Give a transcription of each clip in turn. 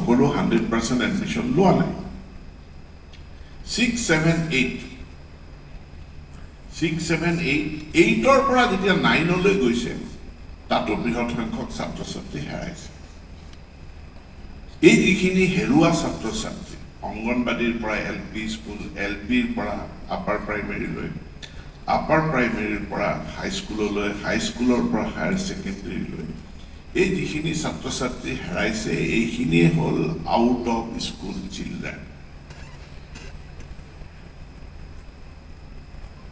সকলো 100% এডমিশ্যন লোৱা নাই। 6, 7, 8, 6, 7, 8, 8ৰ পৰা যেতিয়া 9লৈ গৈছে, তাতো বৃহৎ সংখ্যক ছাত্ৰ ছাত্ৰী হেৰাইছে। এই যিখিনি হেৰুৱা ছাত্ৰ ছাত্ৰী, অংগনবাদীৰ পৰা এল পি স্কুল, এল পিৰ পৰা আপাৰ প্ৰাইমেৰীলৈ, আপাৰ প্ৰাইমেৰীৰ পৰা হাইস্কুললৈ, হাইস্কুলৰ পৰা হায়াৰ ছেকেণ্ডেৰীলৈ, এই যিখিনি ছাত্ৰ ছাত্ৰী হেৰাইছে, এইখিনিয়ে হ'ল আউট অফ স্কুল চিলড্ৰেন।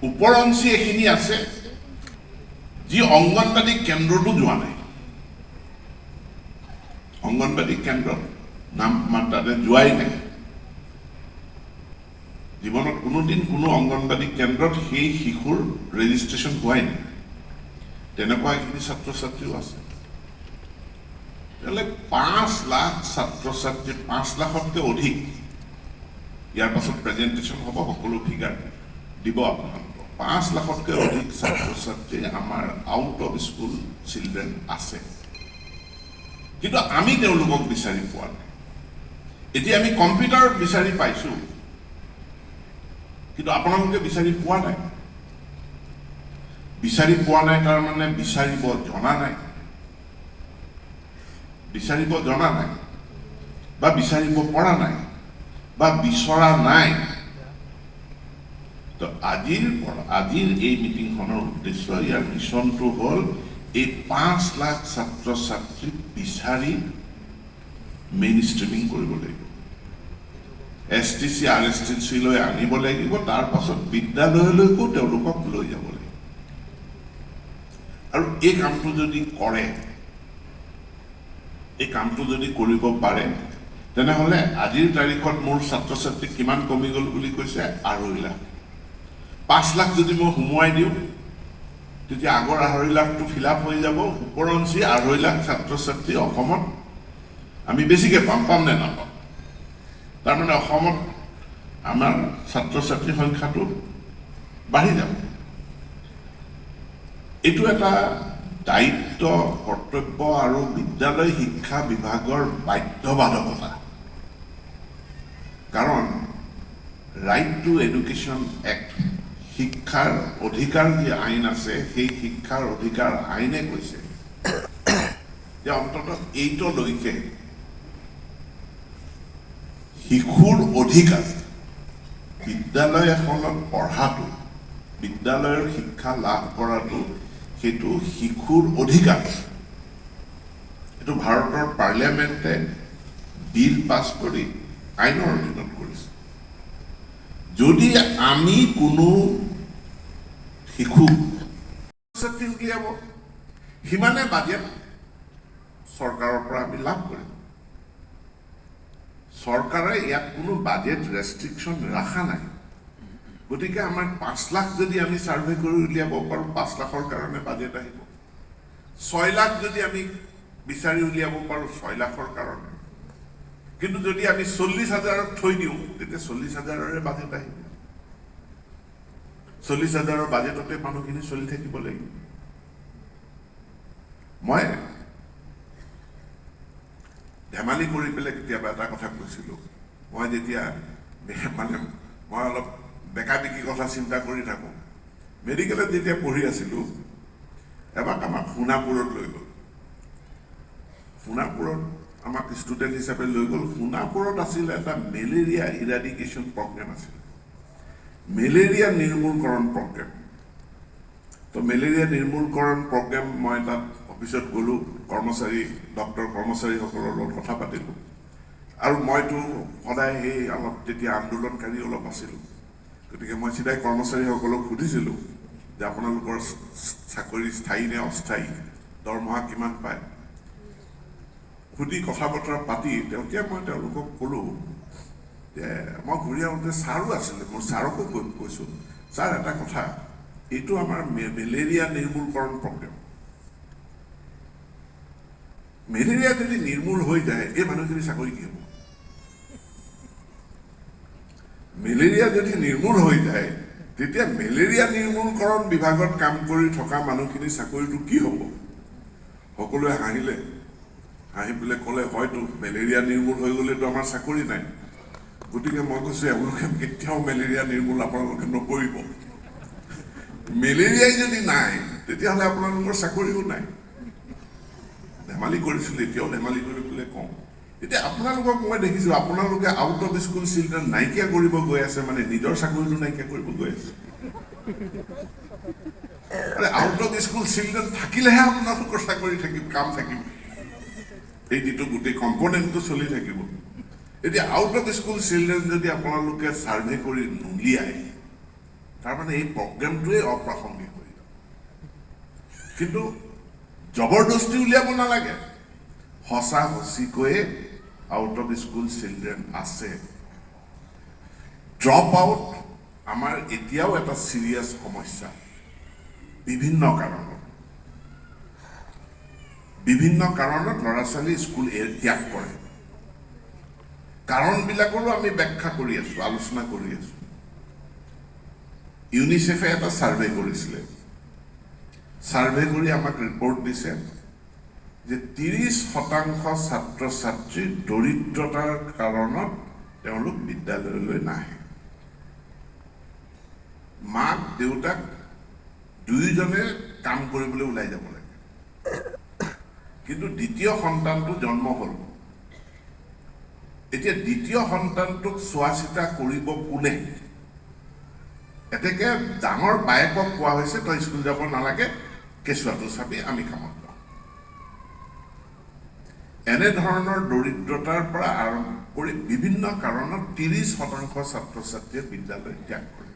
ওপৰঞ্চি এইখিনি আছে যি অংগনবাদী কেন্দ্ৰতো যোৱা নাই, অংগনবাদী কেন্দ্ৰত নাম তাতে যোৱাই নাই। জীৱনত কোনোদিন কোনো অংগনবাদী কেন্দ্ৰত সেই শিশুৰ ৰেজিষ্ট্ৰেশ্যন হোৱাই নাই, তেনেকুৱা এইখিনি ছাত্ৰ ছাত্ৰীও আছে। তেতিয়াহ'লে 5 লাখ ছাত্ৰ ছাত্ৰী, 5 লাখতকৈ অধিক, ইয়াৰ পাছত প্ৰেজেণ্টেশ্যন হ'ব, সকলো ফিগাৰ দিব আপোনালোকক। 5 লাখতকৈ অধিক ছাত্ৰ ছাত্ৰী আমাৰ আউট অফ স্কুল চিলড্ৰেন আছে, কিন্তু আমি তেওঁলোকক বিচাৰি পোৱা নাই। এতিয়া আমি কম্পিউটাৰত বিচাৰি পাইছোঁ, কিন্তু আপোনালোকে বিচাৰি পোৱা নাই। বিচাৰি পোৱা নাই, তাৰমানে বিচাৰিব জনা নাই, বিচাৰিব জনা নাই বা বিচাৰিব পৰা নাই বা বিচৰা নাই। তো আজিৰ এই মিটিংখনৰ উদ্দেশ্য, ইয়াৰ মিছনটো হ'ল এই 5 লাখ ছাত্ৰ ছাত্ৰীক বিচাৰি মেইন ষ্ট্ৰিমিং কৰিব লাগিব, এছ টি চি, আৰ এছ টি চিলৈ আনিব লাগিব, তাৰ পাছত বিদ্যালয়লৈকো তেওঁলোকক লৈ যাব লাগিব। আৰু এই কামটো যদি কৰে, এই কামটো যদি কৰিব পাৰে, তেনেহ'লে আজিৰ তাৰিখত মোৰ ছাত্ৰ ছাত্ৰী কিমান কমি গ'ল বুলি কৈছে? 2.5 লাখ। 5 লাখ যদি মই সোমোৱাই দিওঁ, তেতিয়া আগৰ 2.5 লাখটো ফিল আপ হৈ যাব, ওপৰঞ্চি 2.5 লাখ ছাত্ৰ ছাত্ৰী অসমত আমি বেছিকৈ পাম। পাম নে নাপাম? তাৰমানে অসমত আমাৰ ছাত্ৰ ছাত্ৰীৰ সংখ্যাটো বাঢ়ি যাব। এইটো এটা দায়িত্ব, কৰ্তব্য আৰু বিদ্যালয় শিক্ষা বিভাগৰ বাধ্যবাধকতা, কাৰণ ৰাইট টু এডুকেশ্যন এক্ট, শিক্ষাৰ অধিকাৰ যি আইন আছে, সেই শিক্ষাৰ অধিকাৰ আইনে কৈছে যে অন্ততঃ 8লৈকে শিশুৰ অধিকাৰ বিদ্যালয় এখনত পঢ়াটো, বিদ্যালয়ৰ শিক্ষা লাভ কৰাটো, সেইটো শিশুৰ অধিকাৰ। এইটো ভাৰতৰ পাৰ্লিয়ামেণ্টে বিল পাছ কৰি আইনৰ অধীনত কৰিছে। যদি আমি কোনো শিশুক ছাত্ৰী উলিয়াব, সিমানে বাজেট চৰকাৰৰ পৰা আমি লাভ কৰিম। চৰকাৰে ইয়াত কোনো বাজেট ৰেষ্ট্ৰিকশ্যন ৰখা নাই। গতিকে আমাৰ 5 লাখ যদি আমি ছাৰ্ভে কৰি উলিয়াব পাৰোঁ, 5 লাখৰ কাৰণে বাজেট আহিব। 6 লাখ যদি আমি বিচাৰি উলিয়াব পাৰোঁ, 6 লাখৰ কাৰণে। কিন্তু যদি আমি 40 হাজাৰত থৈ দিওঁ, তেতিয়া 40 হাজাৰৰে বাজেট আহিব। 40 হাজাৰৰ বাজেটতে মানুহখিনি চলি থাকিব লাগিব। মই ধেমালি কৰি পেলাই কেতিয়াবা এটা কথা কৈছিলোঁ। মই যেতিয়া মানে মই অলপ বেকা বেকি কথা চিন্তা কৰি থাকোঁ, মেডিকেলত যেতিয়া পঢ়ি আছিলোঁ, এবাৰ আমাক সোণাপুৰত লৈ গ'ল। সোণাপুৰত আমাক ষ্টুডেণ্ট হিচাপে লৈ গ'ল। সোণাপুৰত আছিল এটা মেলেৰিয়া ইৰাডিকেশ্যন প্ৰগ্ৰেম আছিল, মেলেৰিয়া নিৰ্মূলকৰণ প্ৰগ্ৰেম। তো মেলেৰিয়া নিৰ্মূলকৰণ প্ৰগ্ৰেম, মই তাত অফিচত গ'লোঁ, কৰ্মচাৰী, ডক্তৰ কৰ্মচাৰীসকলৰ লগত কথা পাতিলোঁ। আৰু মইতো সদায় সেই অলপ তেতিয়া আন্দোলনকাৰী অলপ আছিলোঁ, গতিকে মই চিধাই কৰ্মচাৰীসকলক সুধিছিলোঁ যে আপোনালোকৰ চাকৰি স্থায়ী নে অস্থায়ী, দৰমহা কিমান পায়, সুধি কথা বতৰা পাতি তেতিয়া মই তেওঁলোকক ক'লোঁ যে মই ঘূৰি আহোঁতে ছাৰো আছিলে মোৰ, ছাৰকো কৈছোঁ, "ছাৰ, এটা কথা, এইটো আমাৰ মেলেৰিয়া নিৰ্মূলকৰণ প্ৰগ্ৰেম। মেলেৰিয়া যদি নিৰ্মূল হৈ যায়, এই মানুহখিনি চাকৰি কি হ'ব? মেলেৰিয়া যদি নিৰ্মূল হৈ যায়, তেতিয়া মেলেৰিয়া নিৰ্মূলকৰণ বিভাগত কাম কৰি থকা মানুহখিনি চাকৰিটো কি হ'ব?" সকলোৱে হাঁহিলে। হাঁহি পেলাই ক'লে, হয়তো মেলেৰিয়া নিৰ্মূল হৈ গ'লেতো আমাৰ চাকৰি নাই। গতিকে মই কৈছোঁ, এওঁলোকে কেতিয়াও মেলেৰিয়া নিৰ্মূল আপোনালোকে নকৰিব। মেলেৰিয়াই যদি নাই, তেতিয়াহ'লে আপোনালোকৰ চাকৰিও নাই। ধেমালি কৰিছিলোঁ, এতিয়াও ধেমালি কৰি পেলাই কওঁ। এতিয়া আপোনালোকক মই দেখিছোঁ, আপোনালোকে আউট অফ স্কুল চিলড্ৰেন নাইকিয়া কৰিব গৈ আছে, মানে নিজৰ চাকৰিটো নাইকিয়া কৰিব গৈ আছে। আৰে, আউট অফ স্কুল চিলড্ৰেন থাকিলেহে আপোনালোকৰ চাকৰি থাকিব, কাম থাকিব, এই যিটো গোটেই কম্পনেণ্টটো চলি থাকিব। এতিয়া আউট অফ স্কুল চিলড্ৰেন যদি আপোনালোকে ছাৰ্ভে কৰি নুলিয়ায়, তাৰমানে এই প্ৰগ্ৰেমটোৱে অপ্ৰাসংগিক হৈ যাব। কিন্তু জবৰদস্তি উলিয়াব নালাগে। সঁচা সঁচিকৈয়ে আউট অফ স্কুল চিলড্ৰেন আছে। ড্ৰপ আউট আমাৰ এতিয়াও এটা চিৰিয়াছ সমস্যা। বিভিন্ন কাৰণত ল'ৰা ছোৱালী স্কুল ত্যাগ কৰে। কাৰণবিলাকৰো আমি ব্যাখ্যা কৰি আছো, আলোচনা কৰি আছো। ইউনিচেফে এটা ছাৰ্ভে কৰিছিলে। ছাৰ্ভে কৰি আমাক ৰিপৰ্ট দিছে যে 30% ছাত্ৰ ছাত্ৰী দৰিদ্ৰতাৰ কাৰণত তেওঁলোক বিদ্যালয়লৈ নাহে। মাক দেউতাক দুয়োজনে কাম কৰিবলৈ ওলাই যাব লাগে, কিন্তু দ্বিতীয় সন্তানটো জন্ম হ'ল। এতিয়া দ্বিতীয় সন্তানটোক চোৱা চিতা কৰিব কোনে? এতেকে ডাঙৰ বায়েকক কোৱা হৈছে, তই স্কুল যাব নালাগে, কেঁচুৱাটো চাবি, আমি কামত যাওঁ। এনেধৰণৰ দৰিদ্ৰতাৰ পৰা আৰম্ভ কৰি বিভিন্ন কাৰণত 30% ছাত্ৰ ছাত্ৰীয়ে বিদ্যালয় ত্যাগ কৰে।